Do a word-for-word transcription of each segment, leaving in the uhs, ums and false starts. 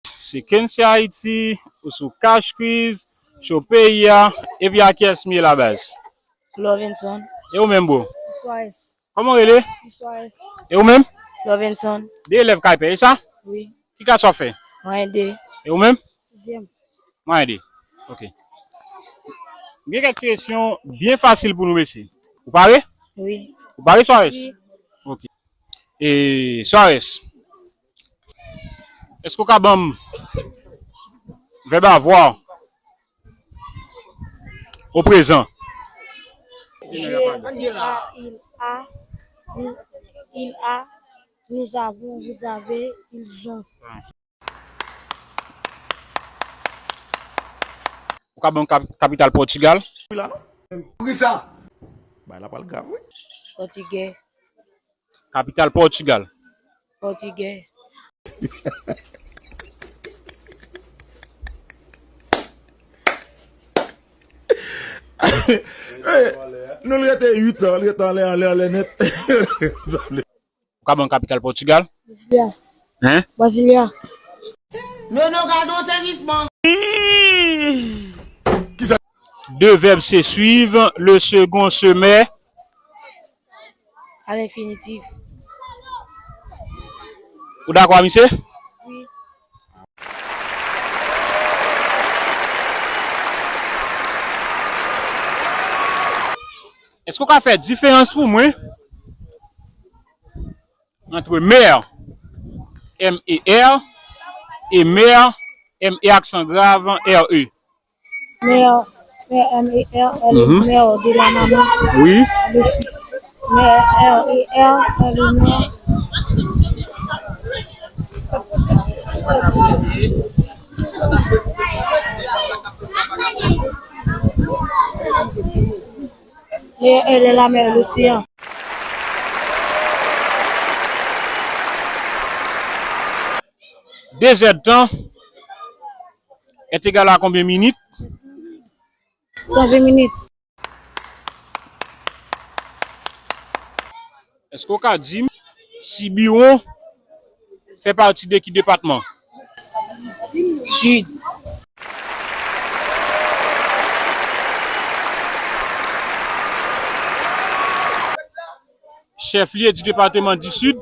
Se Kense Haiti, ou sou Cash Quiz, show peyi a, epi a kiyès m ye la baz? Lovenson. E ou menm, bro? Suarez. Kòman w rele? Suarez. E ou menm? Lovenson. De elèv Kay Pè, e sa? Wi. Ki klas w ap fè? Mwen de. E ou menm? Sizyèm. Mwen de. Ok. M gen kèk ti kesyon byen fasil pou nou, mesye. Ou pare? Wi. Ou pare, Suarez? Wi. Ok. E, Suarez, èske w ka ban m vèb avoir au présent? Je, tu as, il a, nous, il a, nous avons, vous avez, ils ont. Ou ka ban m kap-, kapital Pòtigal? Wi la non. Poukisa? Bagay la pral grav, wi. Pòtigè. Kapital Pòtigal. Pòtigè. Nou rete uit an, li rete anlè, anlè, anlè nèt. Ou ka ban m kapital Pòtigal? Brasilia. Hein? Brasilia. Nono, gade yon sezisman. Deux verbes se suivent, le second se met à l'infinitif. Ou dakò a misye? Wi. Èske w ka fè diferans pou mwen entre mère, M E R, e mère, M E aksan grav, R E? Mère, mère, M E R, elle est mère de la maman, wi, le fils. Mère, R E R, elle est mère. Mère, elle est la mère, l'océan. Deux heures de temps est égal à combien de minutes? San ven minit. Èske w ka di m si Biwon fè pati de ki depatman? Sid. Chèf lye di depatman di Sid?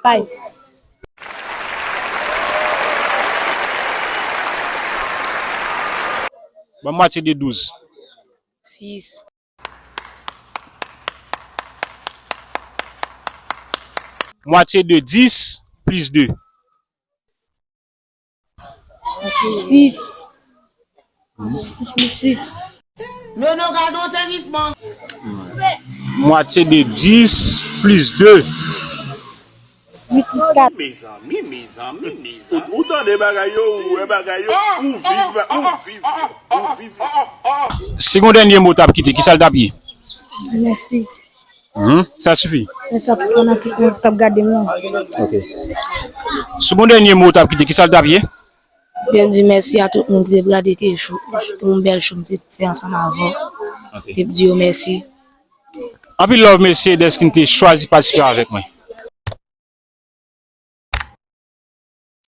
Okay. Ban m mwatye de douz. Sis. Mwatye de dis plis de. Sis. Sis plis sis. Nono, gade yon sezisman. Mwatye de dis plis de. Uit plis kat. Mezanmi, mezanmi, mezanmi. Ou, ou tande bagay yo, ou wè bagay yo, ou viv, ou viv, ou viv. Si gon dènye mo t ap kite, kisa l t ap ye? Di mèsi. Mhm, sa sifi. Mèsi a tout fanatik mwen ki t ap gade m yo. Ok. Si gon dènye mo t ap kite, kisa l t ap ye? Mwen di mèsi a tout moun ki te gade ke show, pou yon bèl show m te fè ansanm avè w. Ok. Epi di yo mèsi. Anpil love, mesye, dèske n te chwazi patisipe avèk mwen.